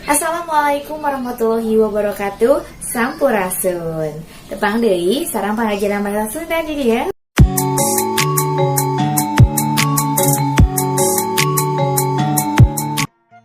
Assalamualaikum warahmatullahi wabarakatuh. Sampurasun. Tepang deui sareng pangajaran bahasa Sunda di dieu.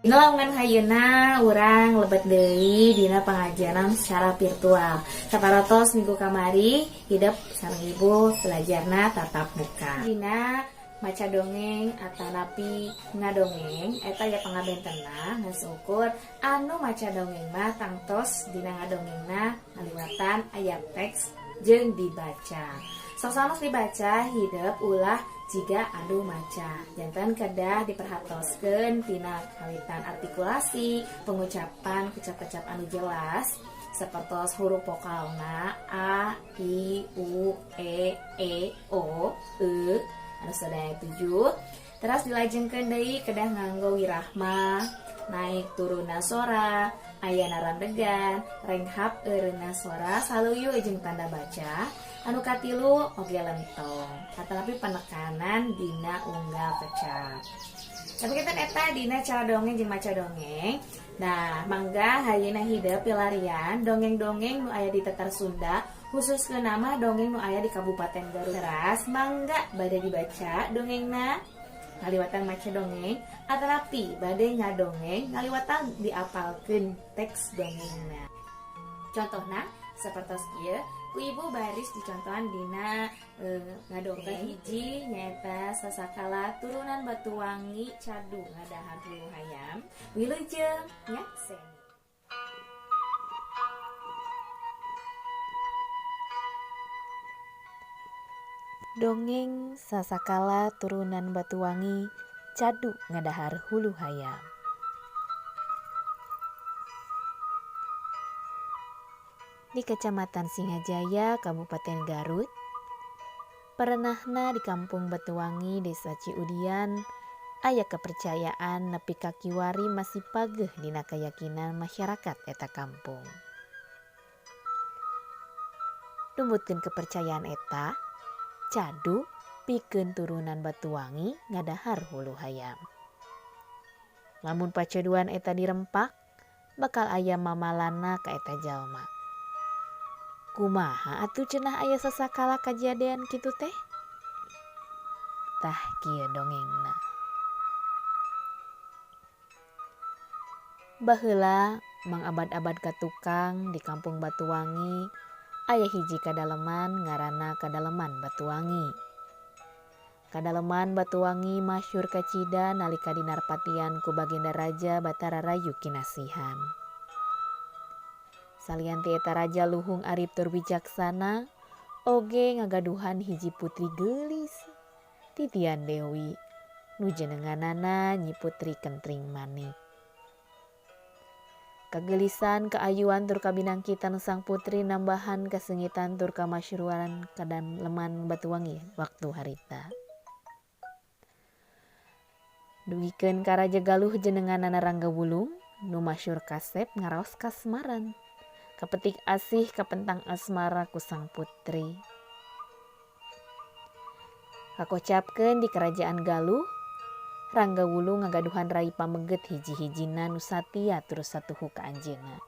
Dina laungan hayeuna urang lebet deui dina pangajaran secara virtual. Saparatos minggu kamari hidep sareng ibu belajarna tatap muka. Dina maca dongeng atanapi ngadongeng eta ya pangabentenna ngan seukur anu maca dongeng mah tangtos dina ngadongengna ngaliwatan aya teks jeung dibaca. Sok sanos dibaca hidep ulah jiga anu maca. Janten kedah diperhatoskeun tina kawitan artikulasi, pengucapan kecap-kecap anu jelas sapertos huruf vokalna a, i, u, e, e, o, e anu sadaya 7. Teras dilajengkeun deui kedah nganggo wirahma, naik turunna sora, aya narandegan, renghap eureunna sora saluyu jeung tanda baca. Anu katilu oge lentong, atanapi penekanan dina unggal kecap. Tapi kita eta dina cara dongeng jeung maca dongeng. Nah, mangga hayeuna hidep pilarian dongeng-dongeng nu aya di Tatar Sunda, khusus ke nama dongeng nu aya di Kabupaten Garut. Teras mangga bade dibaca dongengna ngaliwatan maca dongeng atanapi bade ngadongeng ngaliwatan diapalkeun teks dongengna. Contohna sapertos ieu ku ibu baris dicontohan dina ngadongeng hiji nyaeta sasakala turunan Batuwangi cadu ngadahar hulu hayam wilujeng nyaksen. Dongeng sasakala turunan Batuwangi cadu ngadahar hulu hayam. Di Kecamatan Singajaya, Kabupaten Garut, perenahna di Kampung Batuwangi, Desa Ciudian, aya kepercayaan nepi ka kiwari masih pageuh dina keyakinan masyarakat eta kampung. Numutkeun kepercayaan eta, cadu pikeun turunan Batuwangi ngadahar hulu hayam. Lamun pacaduan eta dirempak, bakal aya mamalana ka eta jalma. Kumaha atuh cenah aya sasakala kajadian kitu teh? Tah kieu dongengna. Baheula mang abad-abad ka tukang di Kampung Batuwangi aya hiji kadaleman ngaranna Kadaleman Batuwangi. Kadaleman Batuwangi masyhur kacida nalika dinarpatian ku Baginda Raja Batara Rayu Kinasihan. Salian ti eta raja luhung arip tur wijaksana, oge ngagaduhan hiji putri geulis, Titian Dewi, nu jenenganana Nyi Putri Kentring Manik. Kageulisan, kaayuan tur kabinangkitan sang putri nambahan kaseungitan tur kamasyhuran Kadaleman Batuwangi waktu harita. Dugikeun ka Raja Galuh jenenganana Rangga Wulung, nu masyhur kasep ngaraos kasmaran. Kapetik asih kapentang asmara ku sang putri. Kakocapkeun di kerajaan Galuh, Rangga Wulung ngagaduhan rai pameget hiji-hijina nu satia terus satuhu ka anjeunna.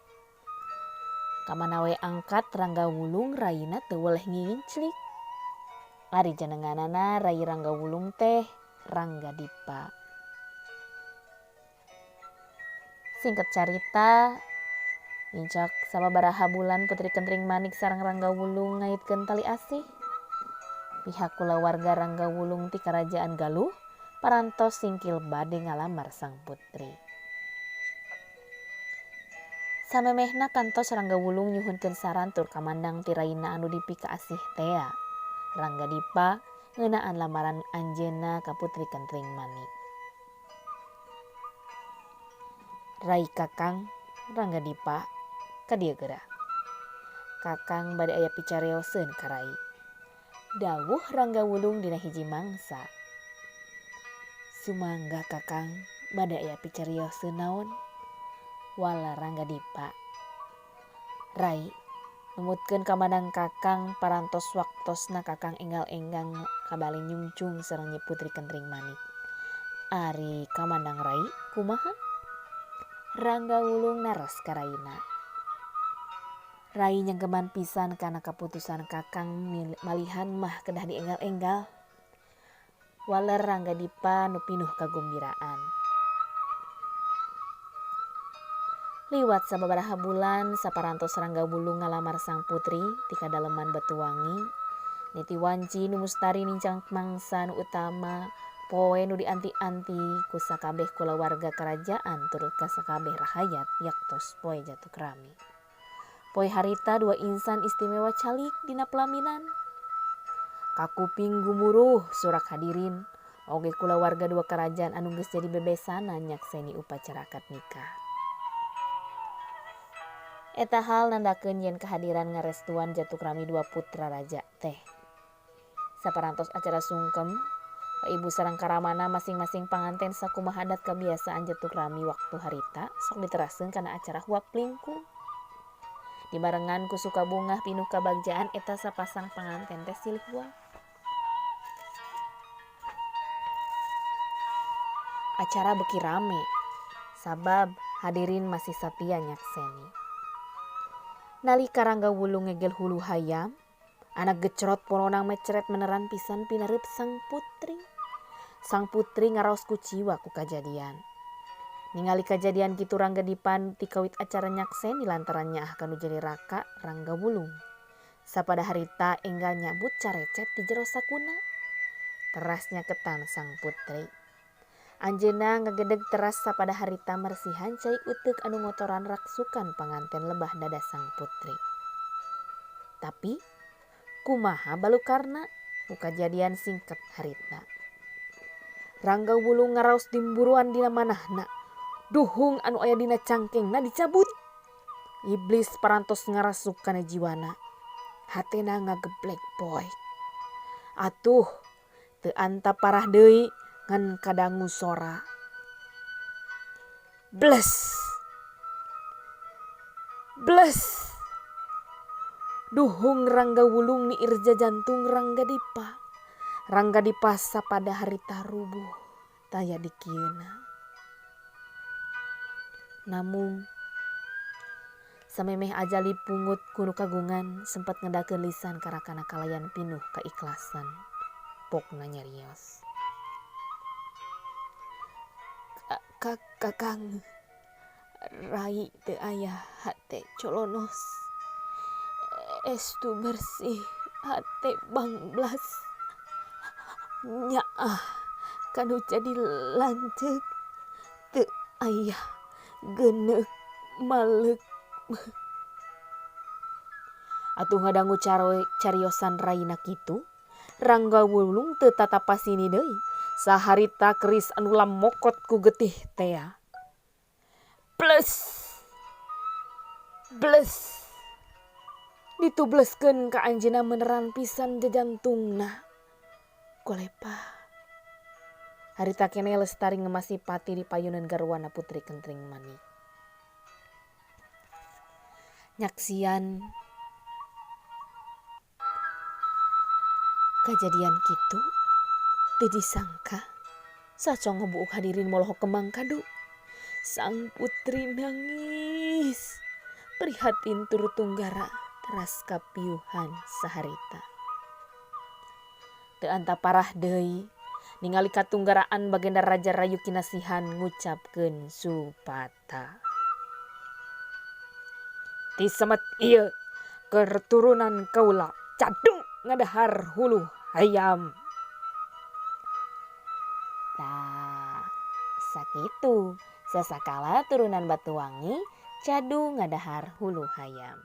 Kamana we angkat Rangga Wulung raina teu weleh nginclik. Ari jenenganana rai Rangga Wulung teh Rangga Dipa. Singkat carita, nincak sababaraha bulan Putri Kentring Manik sareng Rangga Wulung ngaitkeun tali asih. Pihak kulawarga Rangga Wulung ti Kerajaan Galuh parantos singkil bade ngalamar sang putri. Samemehna kantos Rangga Wulung nyuhunkeun saran tur kamandang ti raina anu dipikaasih tea. Rangga Dipa ngeunaan lamaran anjeunna ka Putri Kentring Manik. Rai Kakang Rangga Dipa ka dieu geura. Kakang bade aya picarioseun ka rai. Dawuh Rangga Wulung dina hiji mangsa. Sumangga Kakang bade aya picarioseun naon? Wala Rangga Dipa. Rai numutkeun kamanang Kakang parantos waktosna Kakang enggal-enggang kabali nyungcung sareng Nyi Putri Kentring Manik. Ari kamandang rai kumaha? Rangga Wulung naros ka raina. Rai nyengkeman pisan kana kaputusan kakang malihan mah kedah dienggal-enggal. Waler Rangga Dipa nu pinuh kagumbiraan. Liwat sababaraha bulan saparantos Rangga Wulung ngalamar sang putri ti kadaleman Batuwangi. Niti wanci nu mustari nincang mangsa nu utama poe nu dianti-anti ku sakabeh kulawarga kerajaan turut ka sakabeh rahayat yaktos poe Jatuk Rami. Poe harita dua insan istimewa calik dina pelaminan. Kakuping gumuruh surak hadirin oge kulawarga dua kerajaan anu geus jadi bebesanan nyakseni upacara akad nikah. Eta hal nandakeun yen kehadiran ngarestuan Jatuk Rami dua putra raja teh. Saparantos acara sungkem, Pak Ibu sareng karamana masing-masing panganten sakumaha adat kebiasaan Jatuk Rami waktu harita sok diteraseun kana acara huap lingkung. Dibarengan ku suka bungah pinuh kabagjaan eta sapasang panganten teh silih huap. Acara beki rame, sabab hadirin masih satia nyakseni. Nalika Rangga Wulung ngegel hulu hayam, anak gecrot poronang mecret meneran pisan pinareup sang putri. Sang putri ngaraos kuciwa ku kajadian. Ningali kajadian kitu Rangga Dipan tikawit acara nyakseni lantaran nyaah kanu jadi raka Rangga Wulung. Sapada harita enggal nyabut carecet di jero sakuna. Teras nyaketan sang putri. Anjeunna ngagedeg teras sapada harita mersihan cai uteuk anu ngotoran raksukan panganten lebah dada sang putri. Tapi kumaha balukarna ku kajadian singket harita. Rangga Wulung ngaraos dimburuan dina manahna. Duhung anu aya dina cangkengna dicabut. Iblis parantos ngarasuk kana jiwana. Hatena ngageblek poek. Atuh teu anta parah deui ngan kadangu sora. Bles. Bles. Duhung Rangga Wulung niir jantung Rangga Dipa. Rangga Dipa sapada harita rubuh taya dikieuna. Namung samemeh ajali pungut kuno kagungan sempat ngedakeun lisan karakana kalayan pinuh keikhlasan. Pokna nyarios. Kakang rai teu aya hate colonos. Estu bersih hate bangblas. Nyaah kanu jadi lanceuk teu aya geneuk maleuk. Atuh ngadangu cariosan raina kitu, Rangga Wulung teu tatapasini deui. Saharita keris anu lamokot ku getih tea. Bles. Bles. Ditubleskeun ka anjeunna meneran pisan jajantungna. Golepa. Harita keneh lestari ngemasi pati di payunan garwana Putri Kentring Manik. Nyaksian kajadian kitu teu disangka sacongo buuk hadirin molohok kembang kadu. Sang putri nangis prihatin turut tunggara teras kapiuhan saharita. Teu anta parah deui ningali katunggaraan bagenda Raja Rayu Kinasihan ngucapkeun supata. Ti semet ieu keturunan kaula cadu ngadahar hulu hayam. Tah, sakitu sasakala turunan Batuwangi cadu ngadahar hulu hayam.